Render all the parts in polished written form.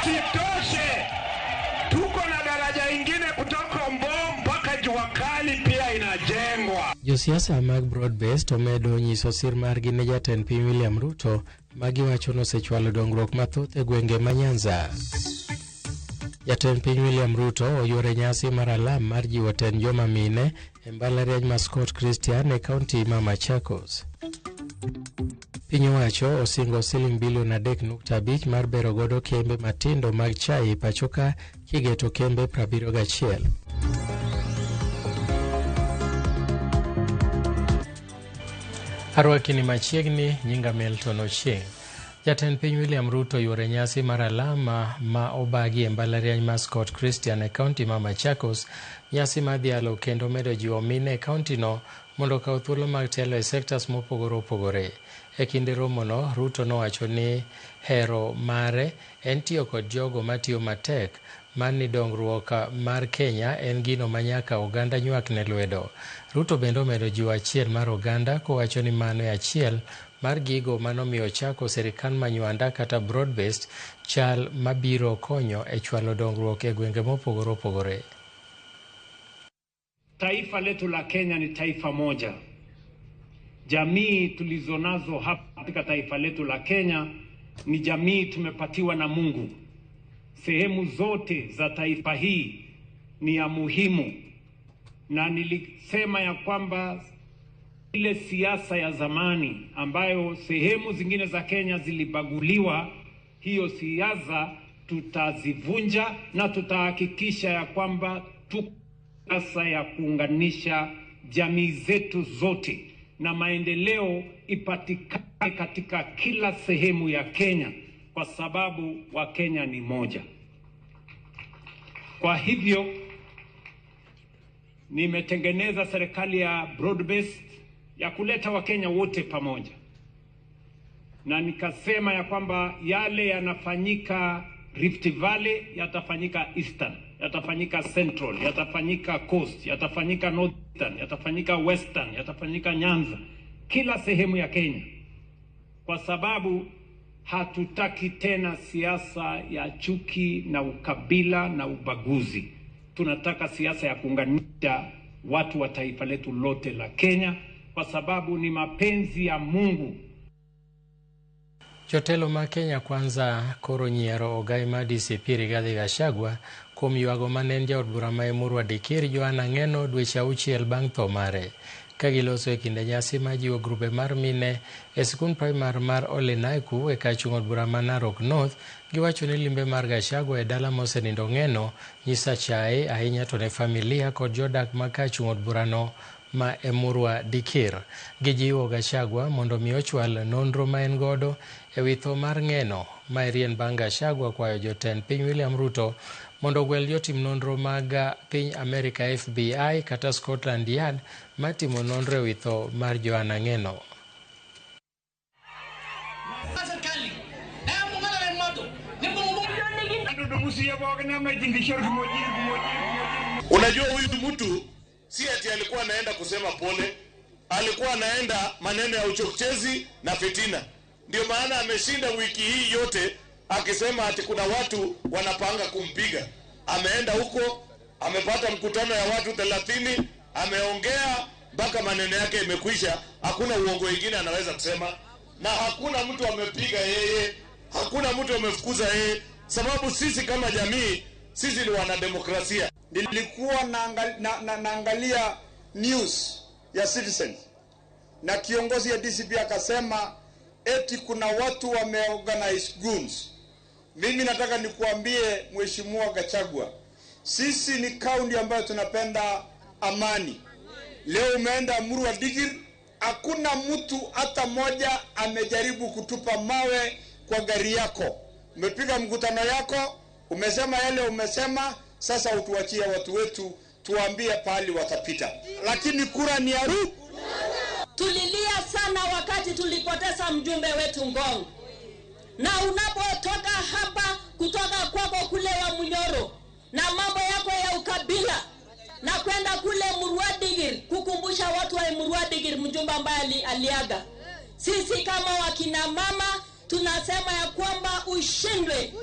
Isitoshe, tuko na daraja ingine kutoka Mbo mpaka Jua Kali pia inajengwa. Josiasa mag Broad-Based omedo nyiso sir margi ne jatend piny William Ruto ma giwacho nosechwalo dongruok mathoth e gwenge ma Nyanza. Jatend piny William Ruto oyuore nyasi mar alam mar jiwo tend joma mine e mbalariany ma Scott Christian e kaunti ma Machakos. Piny owacho osingo siling bilion 3.5 mar bero godo kembe matindo mag chai e pachoka kigeto kembe 71. Arwakini machiegni, nyinga Milton Ochieng. Jatend piny William Ruto yuore nyasi mar alama ma obagi e mbalariany ma Scott Christian e kaunti ma Machakos, nyasi mar dhialo kendo medo jiwo mine e kaunti no mondo okaw thuolo mag telo e sectors mopogore opogore. E kinde romono, Ruto nowacho ni hero mare en tiyo kod jogo matiyo matek mar ni dongruok mar Kenya en gino ma nyaka oganda nywak ne lwedo. Ruto bende omedo jiwo achiel mar oganda kowacho ni mano e achiel mar gigo manomiyo ochako sirikal manywanda kata broad-based chal mabiro konyo e chwalo dongruok e gwenge mopogore opogore. Taifa letu la Kenya ni taifa moja. Jamii tulizonazo hapa katika taifa letu la Kenya ni jamii tumepatiwa na Mungu. Sehemu zote za taifa hii ni ya muhimu, na nilisema ya kwamba ile siasa ya zamani ambayo sehemu zingine za Kenya zilibaguliwa, hiyo siasa tutazivunja na tutahakikisha ya kwamba tuko siasa ya kuunganisha jamii zetu zote na maendeleo ipatikane katika kila sehemu ya Kenya, kwa sababu Wakenya ni moja. Kwa hivyo nimetengeneza serikali ya broad-based ya kuleta Wakenya wote pamoja, na nikasema ya kwamba yale yanafanyika Rift Valley yatafanyika Eastern, yatafanyika Central, yatafanyika Coast, yatafanyika Northern, yatafanyika Western, yatafanyika Nyanza, kila sehemu ya Kenya, kwa sababu hatutaki tena siasa ya chuki na ukabila na ubaguzi. Tunataka siasa ya kuunganisha watu wa taifa letu lote la Kenya, kwa sababu ni mapenzi ya Mungu. Jotelo ma Kenya Kwanza koro nyiero ogai ma DCP Rigathi Gachagua kuom ywago mane en jaod bura ma Emurua Dikir Joanna Ng'eno dweche 6 bang' tho mare. Ka giloso e kinde nyasi ma jiwo grube mar mine e sikund primar mar Ole Naiku e kar chung' od bura ma Narok North, giwacho ni limbe mar Gachagua e dala mosenindo Ng'eno nyiso achaye ahinya to ne familia kod jodak ma kar chung' od burano ma Emurua Dikir. Gijiwo Gachagua mondo mi ochwal nonro ma en godo e wi tho mar Ng'eno. Ma erien bang' Gachagua kwayo jotend piny William Ruto mondo ogwel jotim nonro mag piny Amerika FBI kata Scotland Yard matimo nonro e wi tho mar Joanna Ng'eno. Unajua huyu mtu si ati alikuwa anaenda kusema pole, alikuwa anaenda maneno ya uchochezi na fitina. Ndio maana ameshinda wiki hii yote akisema ati kuna watu wanapanga kumpiga. Ameenda huko, amepata mkutano ya watu 30, ameongea mpaka maneno yake imekwisha. Hakuna uongo mwingine anaweza kusema, na hakuna mtu amepiga yeye, hakuna mtu amefukuza yeye, sababu sisi kama jamii, sisi ni wanademokrasia. Nilikuwa naangalia news ya Citizen na kiongozi ya DCP akasema eti kuna watu wameorganize goons. Mimi nataka nikuambie Mheshimiwa Gachagua, sisi ni kaunti ambayo tunapenda amani. Leo umeenda Emurua Dikir, hakuna mtu hata moja amejaribu kutupa mawe kwa gari yako. Umepiga mkutano yako, umesema yale umesema, sasa utuachie watu wetu tuambie pahali watapita. Lakini kura ni ya Ruto. Tulilia sana wakati tulipoteza mjumbe wetu Ngong. Na unapotoka hapa kutoka kwako kule wa Munyoro na mambo yako ya ukabila na kwenda kule Emurua Dikir kukumbusha watu wa Emurua Dikir mjumbe ambaye aliaga. Sisi kama wakina mama tunasema ya kwamba ushindwe.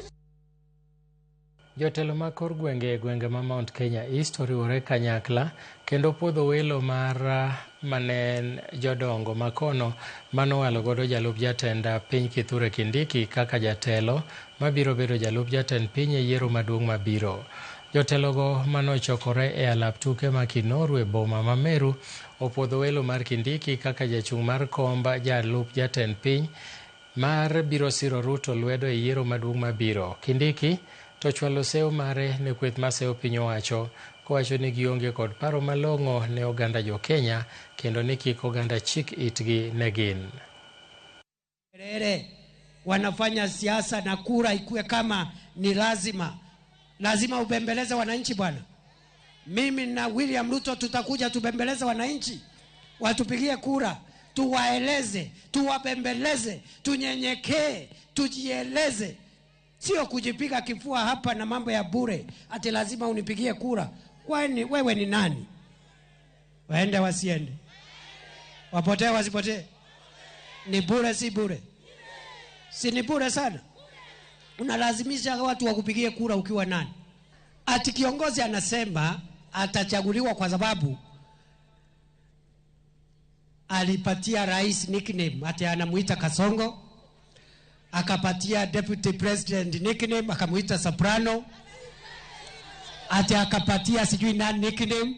Jotelo mag kor gwenge e gwenge ma Mount Kenya East oriwore kanyakla kendo puodho welo mar mane jodongo makono manowalo godo jalup jatend piny Kithure Kindiki kaka jatelo mabiro bedo jalup jatend piny e yiero maduong' mabiro. Jotelogo manochokore e alap tuke ma Kinoru e boma ma Meru opuodho welo mar Kindiki kaka jachung' mar komb jalup jatend piny mar biro siro Ruto lwedo e yiero maduong' mabiro. Kindiki to chwalo sewo mare ne kweth masewo piny owacho kowacho ni gionge kod paro malong'o ne oganda jo Kenya kendo ni kik oganda chik itgi ne gin. Nyerere wanafanya siasa na kura ikuwe kama ni lazima, lazima ubembeleze wananchi bwana. Mimi na William Ruto tutakuja tubembeleze wananchi, watupigie kura, tuwaeleze, tuwabembeleze, tunyenyekee, tujieleze. Sio kujipiga kifua hapa na mambo ya bure ati lazima unipigie kura. Kwani wewe ni nani? Waende wasiende, wapotee wasipotee, ni bure si bure? Si ni bure sana? Unalazimisha watu wakupigie kura ukiwa nani? Ati kiongozi anasema atachaguliwa kwa sababu alipatia rais nickname, ati anamuita Kasongo, akapatia deputy president nickname akamuita Soprano, ati akapatia sijui nani nickname.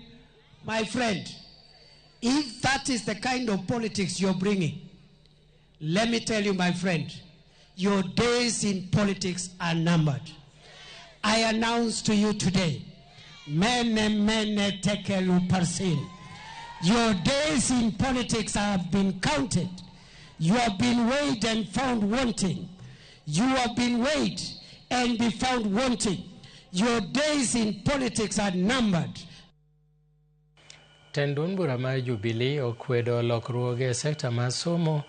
My friend, if that is the kind of politics you're bringing, let me tell you, my friend, your days in politics are numbered. I announce to you today, mene mene tekel uparsin. Your days in politics have been counted. You have been weighed and found wanting. You have been weighed and be found wanting. Your days in politics are numbered. Tend duond bura mar Jubilee okwedo lokruoge e sekta mar somo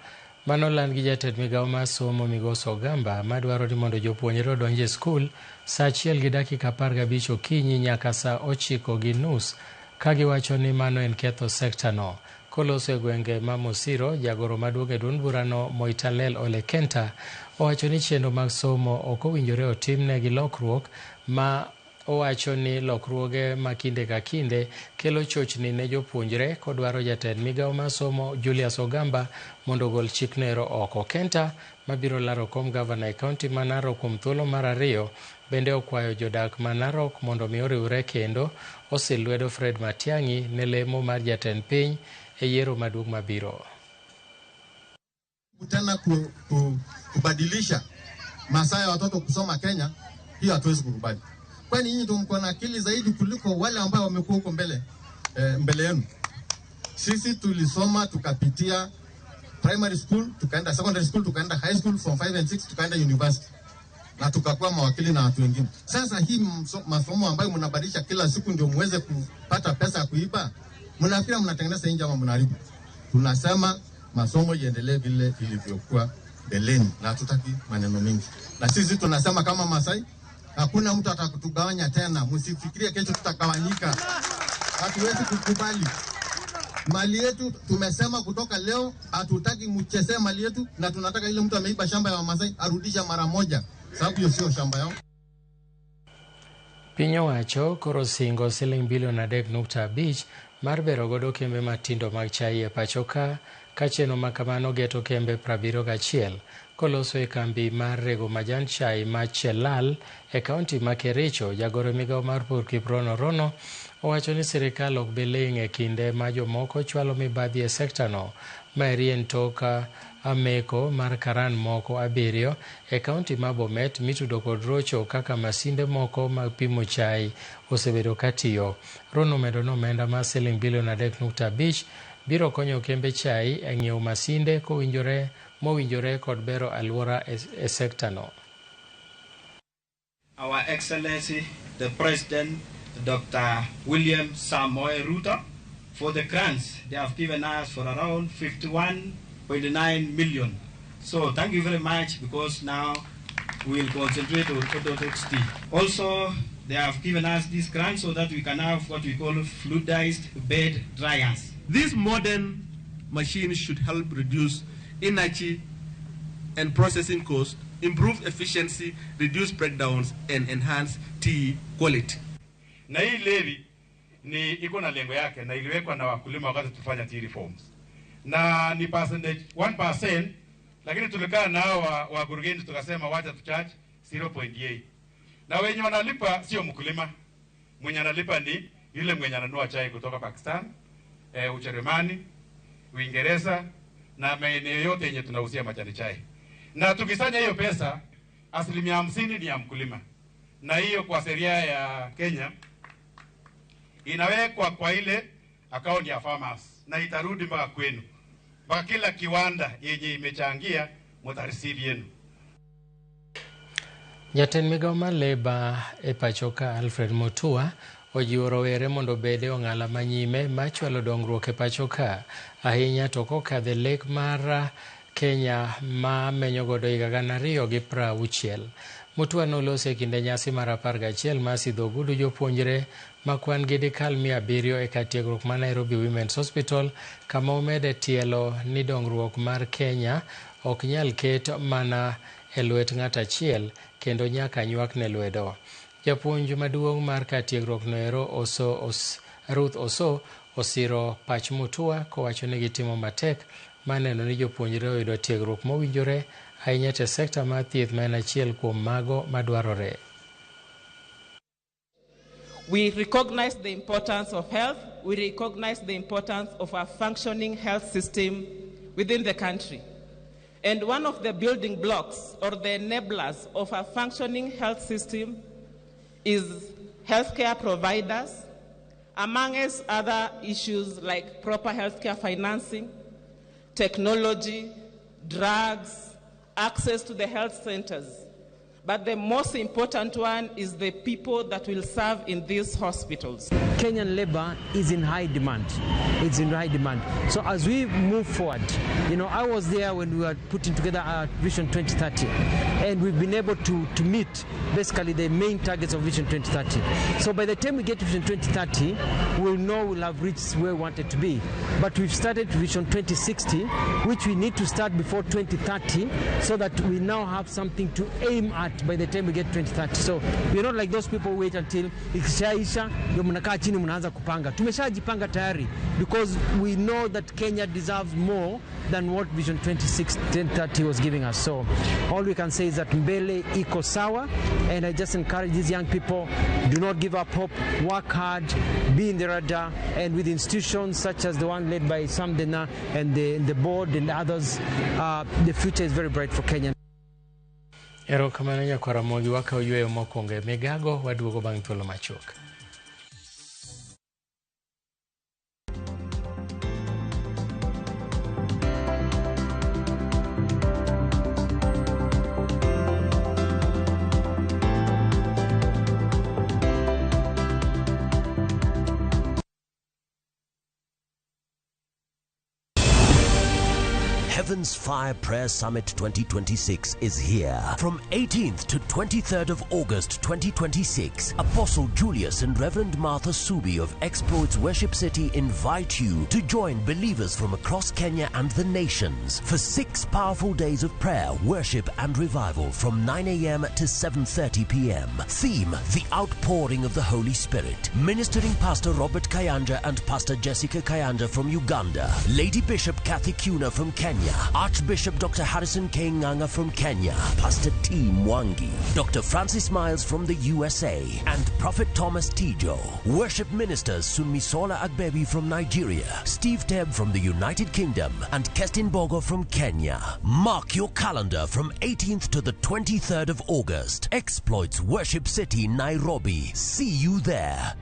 manoland gi jatend migawo mar somo Migosi Ogamba madwaro ni mondo jopuonjre odonj e skul saa 1:15 okinyi nyaka saa 9:30 ka giwacho ni mano en ketho sekta no. Koloso e gwenge ma Mosiro, jagoro maduong' e duond burano Moitalel Ole Kenta owacho ni chenro mag somo ok owinjore otimne gi lokruok ma owacho ni lokruoge ma kinde ka kinde kelo chochni ne jopuonjre kodwaro jatend migawo mar somo Julius Ogamba mondo ogol chikno ero oko. Kenta mabiro laro kom gavana e kaunti ma Narok kuom thuolo mar ariyo bende okwayo jodak ma Narok mondo mi oriwre kendo osil lwedo Fred Matiang'i ne lemo mar jatend piny e yiero maduong' mabiro. Tena kubadilisha masaa ya watoto kusoma Kenya, hiyo hatuwezi kukubali. Kwani nyinyi ndio mko na akili zaidi kuliko wale ambao wamekuwa huko mbele mbele yenu. Sisi tulisoma tukapitia primary school, tukaenda secondary school, tukaenda high school form 5 and 6, tukaenda university na tukakuwa mawakili na watu wengine. Sasa hii masomo ambayo mnabadilisha kila siku ndio muweze kupata pesa ya kuiba, mnafikiri mnatengeneza nchi ama mnaharibu? Tunasema masomo iendelee vile ilivyokuwa mbeleni na hatutaki maneno mengi. Na sisi tunasema kama Masai, hakuna mtu atakutugawanya tena. Msifikirie kesho tutagawanyika. Hatuwezi kukubali. Mali yetu tumesema kutoka leo hatutaki mchezee mali yetu, na tunataka ile mtu ameiba shamba ya Wamasai arudisha mara moja, sababu hiyo sio shamba yao. Piny owacho koro singo siling bilion 3.5 mar bero godo kembe matindo mag chai e pacho ka chenro ma kamano geto kembe 71 koloso e kambi mar rego majan chai ma Chelal e kaunti ma Kericho. Jagoro migawo mar pur Kiprono Rono owacho ni sirikal ok bi ling' e kinde ma jomoko chwalo mibadhi e sekta no. Maeri en tok ameko mar karan moko 7 e kaunti ma Bomet mitudo kod rocho kaka masinde moko mag pimo chai osebedo katiyo. Rono omedo ni omenda mar siling bilion 3.5 biro konyo kembe chai e ng'iewo masinde mowinjore kod bero alwora e sekta no. Our Excellency the President Dr. William Samoei Ruto for the grants they have given us for around 51.9 million. So thank you very much, because now we will concentrate on orthodox tea. Also, they have given us this grant so that we can have what we call fluidized bed dryers. These modern machines should help reduce energy and processing costs Improve efficiency, reduce breakdowns, and enhance tea quality. Na hii levy ni iko na lengo yake na iliwekwa na wakulima wakati tufanya tea reforms, na ni percentage 1%, lakini tulikaa na hao wakurugenzi tukasema wacha tucharge 0.8, na wenye wanalipa sio mkulima, mwenye analipa ni yule mwenye ananunua chai kutoka Pakistan, Ujerumani, Uingereza na maeneo yote yenye tunauzia majani chai. Na tukisanya hiyo pesa, 50% ni ya mkulima, na hiyo kwa sheria ya Kenya inawekwa kwa ile akaunti ya farmers na itarudi mpaka kwenu, mpaka kila kiwanda yenye imechangia mtareceive yenu. Jatend migao mar Labour e pacho ka Alfred Mutua ojiwo rowere mondo obed e ong'ala manyime mar chwalo dongruok e pacho ka, ahinya to kokadho e lek mar Kenya ma menyo godo higa 2060. Mutua noloso e kinde nyasi mar 11 mar sidho ogudu jopuonjre ma kwan gi dikal 700 e kar tiegruok ma Nairobi Women's Hospital, kama omede tielo ni dongruok mar Kenya ok nyal ket mana e lwet ng'at achiel kendo nyaka nywakne lwedo. Japuonj maduong' mar kar tiegruok noero Ruth Oso osiro pach Mutua kowacho ni gitimo matek mar neno ni jopuonjre oyudo tiegruok mowinjore ahinya e sekta mar thieth ma en achiel kuom mago madwarore. We recognize the importance of health. We recognize the importance of a functioning health system within the country. And one of the building blocks or the enablers of a functioning health system is healthcare providers, amongst other issues like proper healthcare financing, technology, drugs, access to the health centers. But the most important one is the people that will serve in these hospitals. Kenyan labor is in high demand. It's in high demand. So as we move forward, you know, I was there when we were putting together our Vision 2030, and we've been able to meet basically the main targets of Vision 2030. So by the time we get to Vision 2030, we'll know we'll have reached where we wanted to be. But we've started Vision 2060, which we need to start before 2030, so that we now have something to aim at by the time we get 2030. So we're not like those people who wait until ikishaisha ndio mnakaa chini mnaanza kupanga. Tumeshajipanga tayari because we know that Kenya deserves more than what Vision 2030 was giving us. So all we can say is that mbele iko sawa, and I just encourage these young people, do not give up hope, work hard, be in the radar, and with institutions such as the one led by Sam Dena and the board and others, the future is very bright for Kenya. Erokamano nyakwar Ramogi, wakawo yweyo mokwongo e migago, waduogo bang' thuolo machuok. Heaven's Fire Prayer Summit 2026 is here. From 18th to 23rd of August 2026, Apostle Julius and Reverend Martha Subi of Exploits Worship City invite you to join believers from across Kenya and the nations for 6 powerful days of prayer, worship and revival from 9 a.m. to 7:30 p.m. Theme, The Outpouring of the Holy Spirit. Ministering Pastor Robert Kayanja and Pastor Jessica Kayanja from Uganda. Lady Bishop Kathy Kuna from Kenya. Archbishop Dr. Harrison K. Nganga from Kenya, Pastor T. Mwangi, Dr. Francis Miles from the USA, and Prophet Thomas Tijo. Worship ministers Sunmisola Agbebi from Nigeria, Steve Teb from the United Kingdom, and Kestin Bogo from Kenya. Mark your calendar from 18th to the 23rd of August. Exploits Worship City, Nairobi. See you there.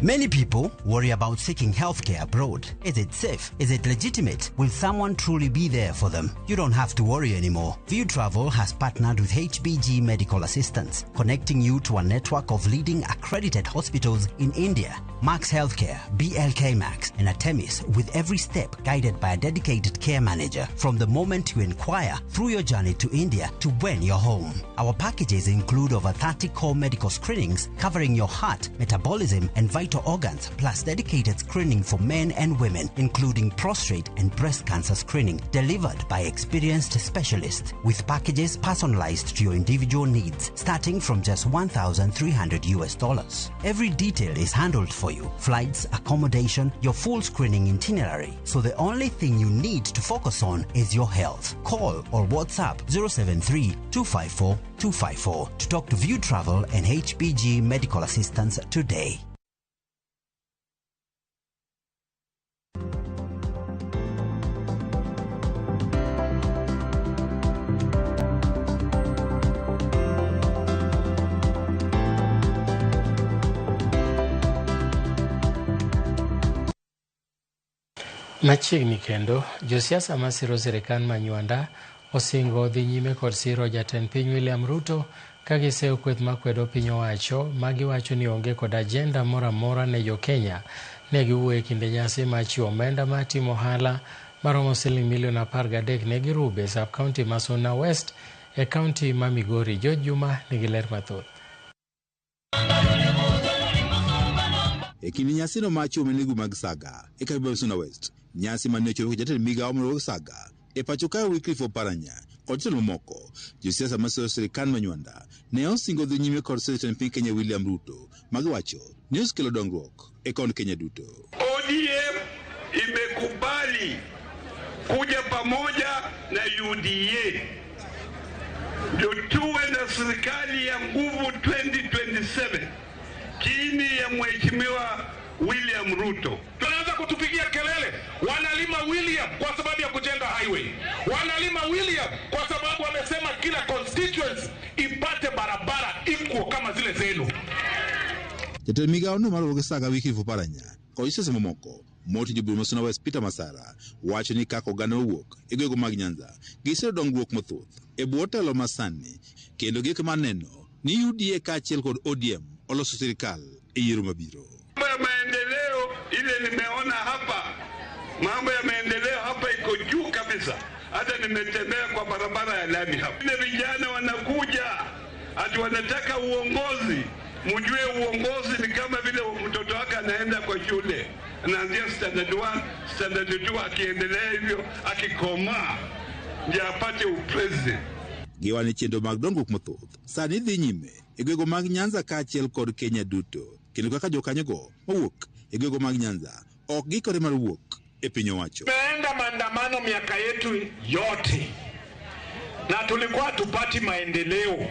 Many people worry about seeking healthcare abroad. Is it safe? Is it legitimate? Will someone truly be there for them? You don't have to worry anymore. View Travel has partnered with HBG Medical Assistance, connecting you to a network of leading accredited hospitals in India. Max Healthcare, BLK Max, and Artemis, with every step guided by a dedicated care manager from the moment you inquire through your journey to India to when you're home. Our packages include over 30 core medical screenings covering your heart, metabolism, and vital organs, plus dedicated screening for men and women, including prostate and breast cancer screening, delivered by experienced specialists, with packages personalized to your individual needs, starting from just $1,300 US. Every detail is handled for you: flights, accommodation, your full screening itinerary. So the only thing you need to focus on is your health. Call or WhatsApp 073 254 254 to talk to View Travel and HBG Medical Assistance today. Machiegni kendo, josiasa masiro sirikal ma Nywanda osingo dhi nyime kod siro jatend piny William Ruto ka giseyo kweth makwedo piny owacho ma giwacho ni onge kod ajenda moro amora ne jo-Kenya. Ne giwuoyo e kinde nyasi mar chiwo omenda mar timo ohala maromo siling milion 13 ne girube sub county ma Suna West e kaunti ma Migori. George Juma nigi ler mathoth. E kinde nyasino mar chiwo omenda mag saga e kambi mar Suna West, nyasi mane ochiwo jatend migawo mar saga e pacho kae Wycliffe Oparanya kod jotelo mamoko, josiasa masiro sirikal ma Nywanda ne osingo dhi nyime kod siro jatend piny Kenya William Ruto magiwacho ni osekelo dongruok e kond Kenya duto. ODM imekubali kuja pamoja na UDA ndio tuwe na serikali ya nguvu 2027 chini ya Mheshimiwa William Ruto. Tunaanza kutupigia kelele, wanalima William kwa sababu ya kujenga highway, wanalima William kwa sababu amesema kila constituency ipate barabara equal kama zile zenu. Jatend migawo no mar saga Wycliffe Oparanya kod josiasa mamoko moting'o jobura ma Suna West Peter Masara wacho ni kaka oganda mowuok e gwenge mag Nyanza giseyudo dongruok mathoth e bwo telo masani kendo giiko mar neno ni UDA kaachiel kod ODM oloso sirikal e yiero mabiro. Mambo ya maendeleo ile nimeona hapa, mambo ya maendeleo hapa iko juu kabisa. Hata nimetembea kwa barabara ya lami hapa. Ile vijana wanakuja ati wanataka uongozi. Mjue uongozi ni kama vile mtoto wake anaenda kwa shule, anaanzia standard 1, standard 2, akiendelea hivyo akikomaa ndio apate upresident. Giwani chenro mag dongruok mathoth sani dhi nyime e gwenge mag Nyanza kaachiel kod Kenya duto, kendo kaka jokanyogo mowuok e gwenge mag Nyanza ok gikore mar wuok e piny owacho. Tumeenda maandamano miaka yetu yote na tulikuwa tupati maendeleo.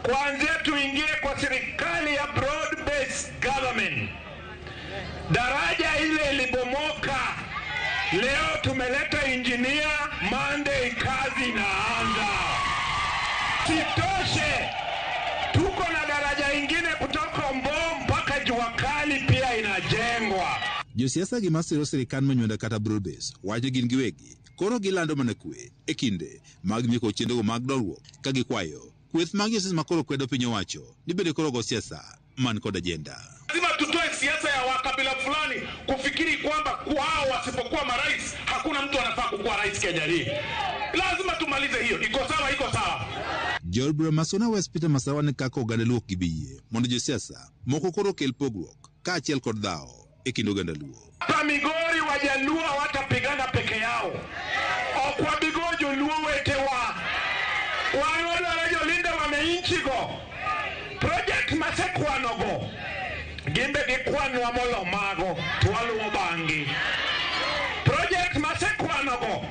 Kuanzia tuingie kwa serikali ya broad based government, daraja ile ilibomoka. Leo tumeleta engineer, Monday kazi inaanza. Sitoshe, tuko na daraja ingine kutoka Mboo mpaka Jua Kali pia inajengwa. Josiasa gi masiro sirikal ma Nywanda kata broad base wacho gin giwegi koro gilando mana kwe e kinde mag mieko chenrogo mag dongruok ka gikwayo kweth mag josiasa makoro kwedo piny owacho ni bende koro go siasa man kod ajenda. Lazima tutoe siasa ya wakabila fulani kufikiri kwamba kwao wasipokuwa marais hakuna mtu anafaa kukuwa rais Kenya hii. Lazima tumalize hiyo. Iko sawa, iko sawa. Jood bura ma Suna West Peter Masara ni kaka oganda Luo ok gibi yie mondo josiasa moko koro kel pogruok kaachiel kod dhawo e kind oganda Luo. Hapa Migori Wajaluo hawatapigana peke yao. Ok wabigo Joluo wetewa. Wan wadwaro jolinda wananchi go. Project masekwanogo gimbe gikwanwa molo mago to waluwo bang'gi. Project masekwanogo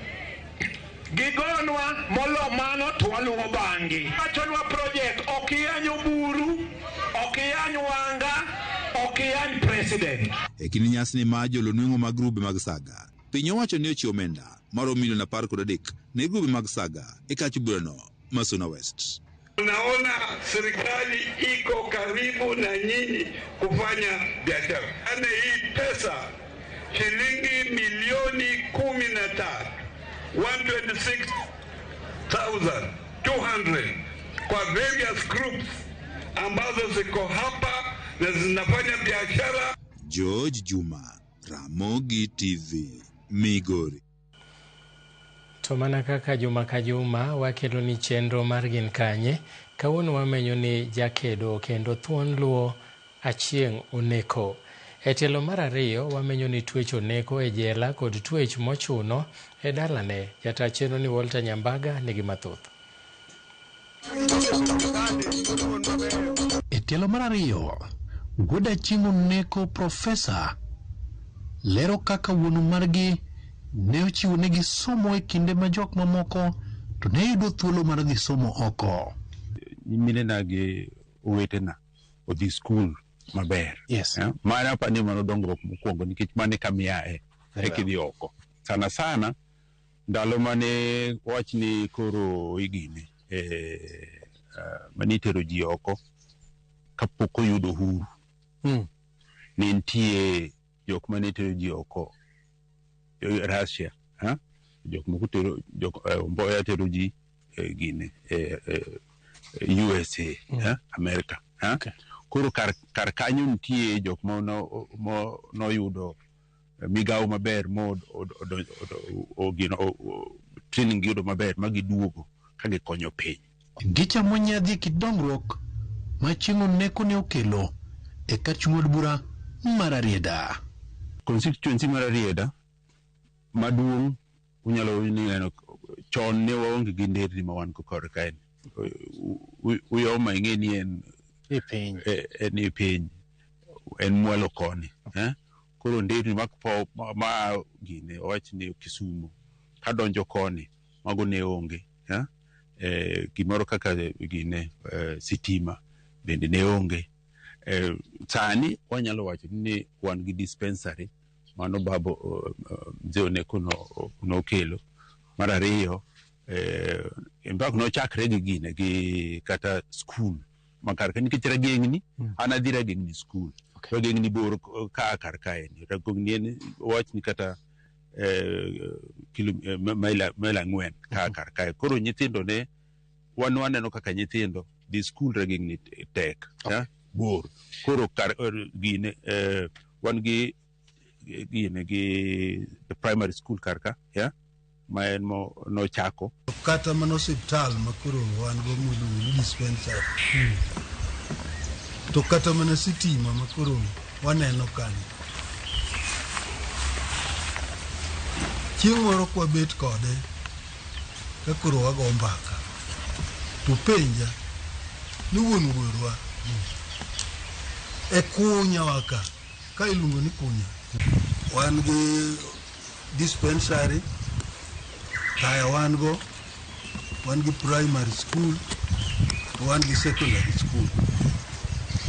gigonwa molo mano to waluwo bang'gi. Wachonwa project ok iyany Oburu, ok iyany Wanga, ok iyany president. E kinde nyasini mar jolo nweng'o mag grube mag saga, piny owacho ni ochiwo omenda maromo milion 13 ne grube mag saga e kach burano ma Suna West. Unaona serikali iko karibu na nyinyi kufanya biashara. Yaani hii pesa shilingi milioni 13, 126,200 kwa various groups ambazo ziko hapa na zinafanya biashara. George Juma, Ramogi TV, Migori. To mana kaka juma ka juma wakelo ni chenro mar Gin Kanye, kawuono wamenyo ni jakedo kendo thuon luo Achieng' Oneko. E tielo mar ariyo wamenyo ni twech Oneko e jela kod twech mochuno e dalane. Jata chenro ni Walter Nyambaga nigi mathoth. E tielo mar ariyo, wuod Achieng' Oneko Profesa lero kaka wuon margi ne ochiwonegi somo e kinde ma jok mamoko to ne yudo thuolo mar dhi somo oko. Nyiminena gi owetena odhi skul maber. Yes. Mano apani mano dongruok mokwongo nikech mano e kama iae eka idhi oko. Sana sana ndalo mane wach ni koro igine mane itero ji oko kapok oyudo uhuru. Ne nitie jok mane itero ji oko Russia, jok moko tero jok Mboya tero ji gine USA, America. Koro kar kanyo nitie jok ma noyudo migawo maber mo training giyudo maber ma giduogo ka gikonyo piny. Gichamo nyadhi kit dongruok ma Achieng' Oneko ne okelo e kach od bura mar Rarieda. Constituency mar Rarieda maduong' unyalo neno chon ne waonge gi nderni ma wan go kor kae. Uyoma ing'e ni en e piny en mwalo koni. Koro nderni ma gine wawach ni Kisumu kadonjo koni mago ne onge. Gimoro kaka gine sitima bende ne onge. Sani wanyalo wacho ni wan gi dispensary mano babo mzee Oneko nokelo. Mar ariyo in fact nochakre gi gine gi kata skul ma kar ka nikech Rageng'ni an adhi Rageng'ni skul. Rageng'ni bor ka kar kaeni. Rageng'ni en wach ni kata mail 4 ka kar kae. Koro nyithindo ne wan waneno kaka nyithindo dhi skul Rageng'ni tek bor. Koro kar gine wan gi gine gi the primary school kar ka ma en mo nochako. Kata mana osiptal ma koro wan go miluongo ni dispensary. To kata mana sitima ma koro waneno kanyo. Chieng' moro kwabet kode ka koro wago mbaka to penja ni wuon wuorwa e kunyawa ka ka iluongo ni kunya. Wan gi dispensary, taya wan go, wan gi primary school, wan gi secondary school.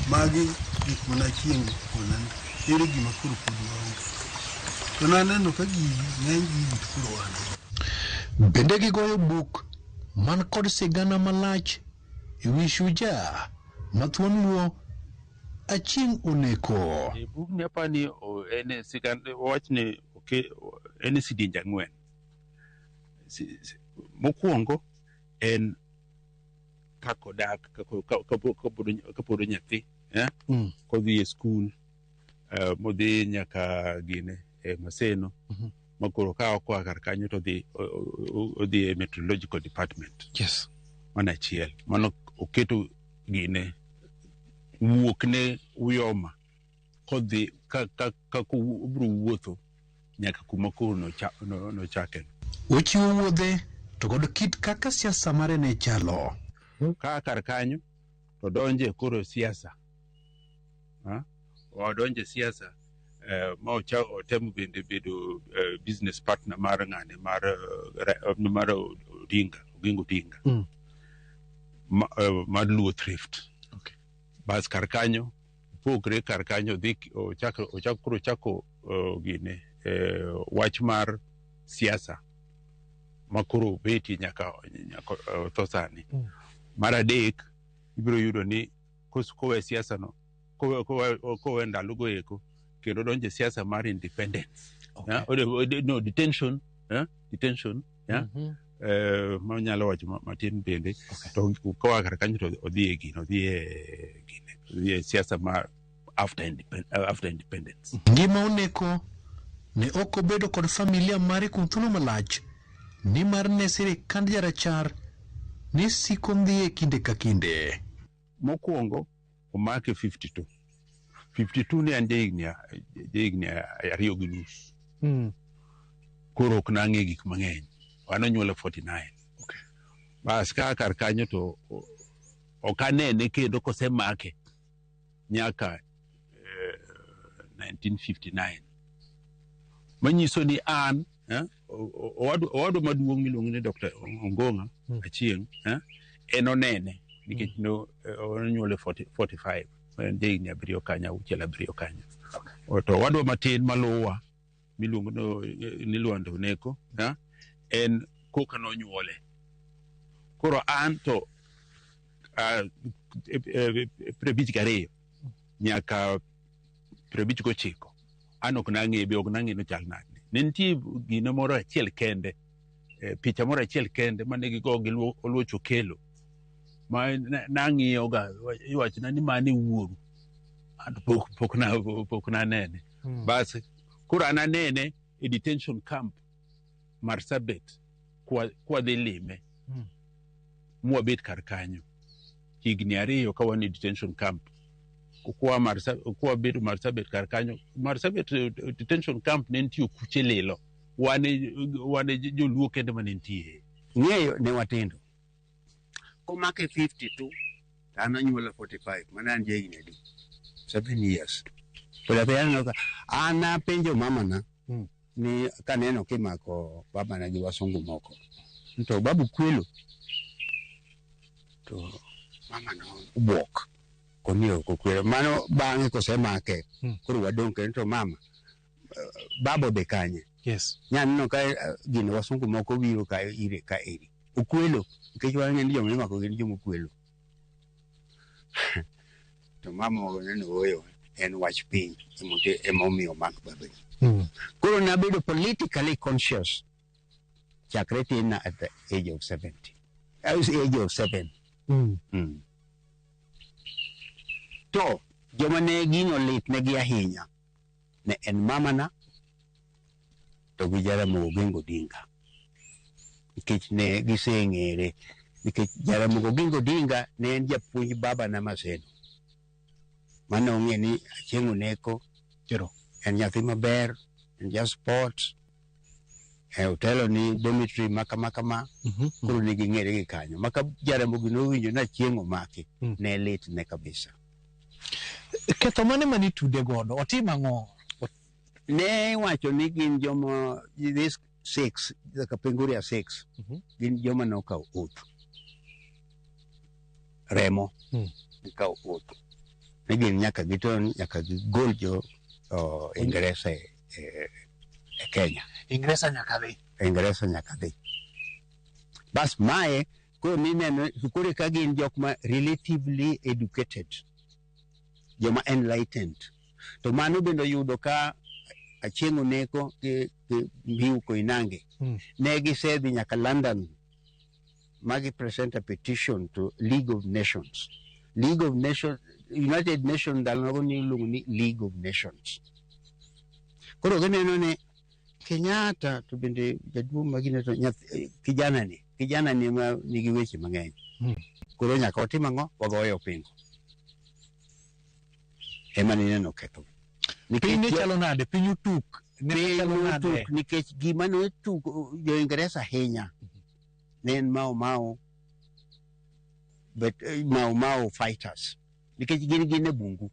Magi gik mana Achieng' kona ni ere gima koro pod waonge. To naneno ka gigi ng'eny gigi to koro wan go. Bende gigoyo buk man kod sigana malach e wi shujaa ma thuon luo Achieng' Oneko. E bugni apani en sigana wach ni en sidienje 4. Mokwongo en kaka odak kapod nyathi kodhi e skul modhi nyaka gine e Maseno ma koro ka okoa kar kanyo to odhi e meteorological department. Yes. Mano achiel. Mano oketo gine wuok ne Uyoma kodhi ka obiro wuotho nyaka kuma koro nochake. Ochiwo wuodhe to kod kit kaka siasa mare ne chalo. Ka kar kanyo to donje koro siasa. Odonje siasa ma otemo bende bedo business partner mar ng'ane mar Odinga, Oginga Odinga. Mar Luo Thrift. Bas kar kanyo pogre kar kanyo dhi ochako chako gine wach mar siasa ma koro betie nyaka tho sani. Mar adek ibiro yudo ni kowe siasa no kowe ndalogo eko kendo donjo e siasa mar independence. Okay. No, detention, detention, yeah? Ma nyalo wacho matin bende. Okay. To koa kar kanyo to odhi e gino, odhi e siasa mar after independence. Ngima Oneko ne ok obedo kod familia mare kuom thuolo malach, nimar ne sirikand jarachar ne siko dhiye kinde ka kinde. Mokwongo omake 52. 52 ne an jahigni 2.5. Koro ok nang'e gik mang'eny. An onyuola 49. Okay. Bas ka kar kanyo to ok anene kendo kosemake nyaka 1959. Manyiso ni an owadwa maduong' miluongo ni Dr. Ongonga Achieng' en onene nikech onyuole 45, en jahigni 7 kanyo, 6 7 kanyo. To owadwa matin maluwa miluongo ni Lwanda Oneko en koka nonyuole. Koro an to 52 nyaka 59 an ok nang'e be ok nang'e nochal nade. Ne nitie gino moro achiel kende, picha moro achiel kende mane gigo gi Oluoch Okelo ma nang'iyoga, iwachona ni mane wuoru, an pok nanene. Bas koro an anene e detention camp Marsabit kwa dhi lime mwabet kar kanyo higni 2 ka wan e detention camp. Kwa bedo Marsabit kar kanyo, Marsabit detention camp ne nitie kuche lilo, wane joluo kende mane nitie. Ng'eyo ne watindo. Komake 52 to an anyuola 45, mano an jahigni adi? 7 years. Pod aneno ka an apenjo mamana ni kaneno kimako babana gi wasungu moko to babu kwelo, to mamana obwok koni ok okwelo. Mano bang'e kosemake koro wadong' kendo to mama baba odhi kanye? Yes. Nyaneno ka gino wasungu moko biro ka ire ka eri okwelo, nikech wang'e ni joma imako gin joma okwelo. To mama ogoneno ooyo, en wach piny emomiyo omak babani. Koro nabedo politically conscious chakre tin at the age of 70. I was age of 7. To joma ne gino lit negi ahinya ne en mamana to gi Jaramogi Oginga Odinga, nikech ne giseng'ere, nikech Jaramogi Oginga Odinga ne en japuonj babana Maseno, mane ong'e ni Achieng' Oneko en nyathi maber, en ja sport, otelo ni dormitory ma kama, koro ne ging'ere gi kanyo. Maka Jaramogi nowinjo ni Achieng' omaki, ne lit ne kabisa. Ketho mane mane itude godo? Otim ang'o? Ne iwacho ni gin joma this 6, the Kapenguria 6, gin joma nokawo oath. Remo gikawo oath. Ne gin nyaka giton, nyaka gigol jo Ingeresa e Kenya. Ingeresa nyaka dhi. Ingeresa nyaka dhi. Bas mae koro mineno koro ka gin jok ma relatively educated, joma enlightened. To mano bende oyudo ka Achieng' Oneko gi Mbiu Koinange ne gisedhi nyaka London ma gi present a petition to League of Nations. League of Nations, United Nations ndalogo ni iluongo ni League of Nations. Koro gineno ni Kenyatta to bende jaduong' magine to kijana ni ma nigi weche mang'eny. Koro nyaka watim ang'o? Wagoye opingo. Ema nineno ketho. Piny ne chalo nade? Piny otuk. Piny otuk nikech gima ne otuk jo-Ingeresa ahinya ne en Mau Mau, but Mau Mau fighters, nikech gin e bungu.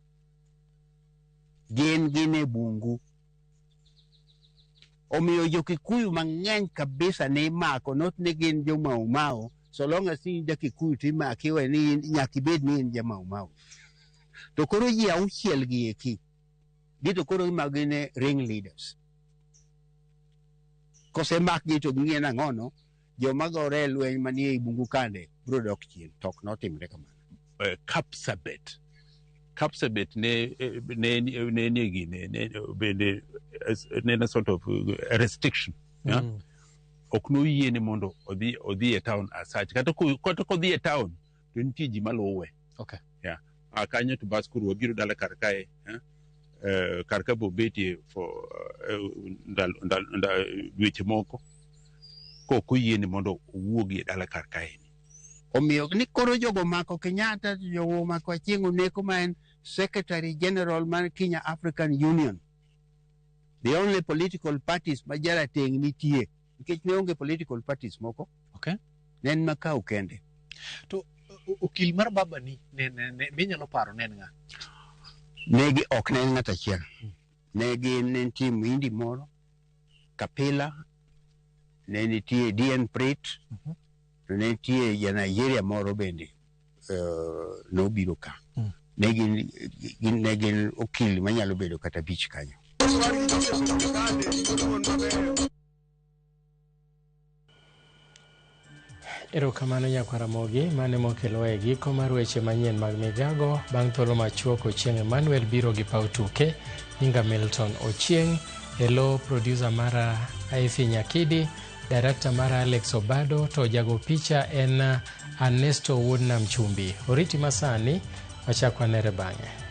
Gin e bungu. Omiyo jo-Kikuyu mang'eny kabisa ne imako, not ni gin jo Mau Mau. So long as in ja-Kikuyu to imaki, we ni nyaka ibed ni in ja Mau Mau. To koro ji 6 gi eki, gito koro imako gin ring leaders. Kosemakgi to ging'e nang'ono, Joma gore e lweny manie i bungu kande biro dok chien, to ok notimre kamano. Kapsabet. Kapsabet ne ne ne ne gine ne bende ne en a sort of restriction. Yeah? Ok noyiene mondo odhi e town as such. Kata kodhi e town to nitie ji maluwe. Yeah. A kanyo to bas koro wabiro dala kar kae. Eh? Kar ka bobetie for ndalo dweche moko kok oyiene mondo owuogi e dala kar kae. Omiyo ni koro jogo mako Kenyatta, to jogo omako Achieng' Oneko ma en Secretary General mar Kenya African Union. The only political parties ma jarateng' nitie nikech ne onge political parties moko. Ne en Makau kende. To okil mar baba ni ne minyalo paro ne en ng'a? Ne gi ok ne en ng'at achiel. Ne gin ne nitie Muhindi moro, Kapila, ne nitie DN Prit, to ne nitie ja Nigeria moro bende nobiro ka. Ne gin okil manyalo bedo kata abich kanyo. Erokamano nyakwar Ramogi, mane mokelowa e giko mar weche manyien mag migago. Bang' thuolo machuok Ochieng' Emmanuel biro gi paw tuke. Nyinga Milton Ochieng', elo producer mara Aifi Nyakidi, director mara Alex Obado, to jago picha en Ernesto Wuod Nam Chumbi. Oriti masani, wachak wanere bang'e.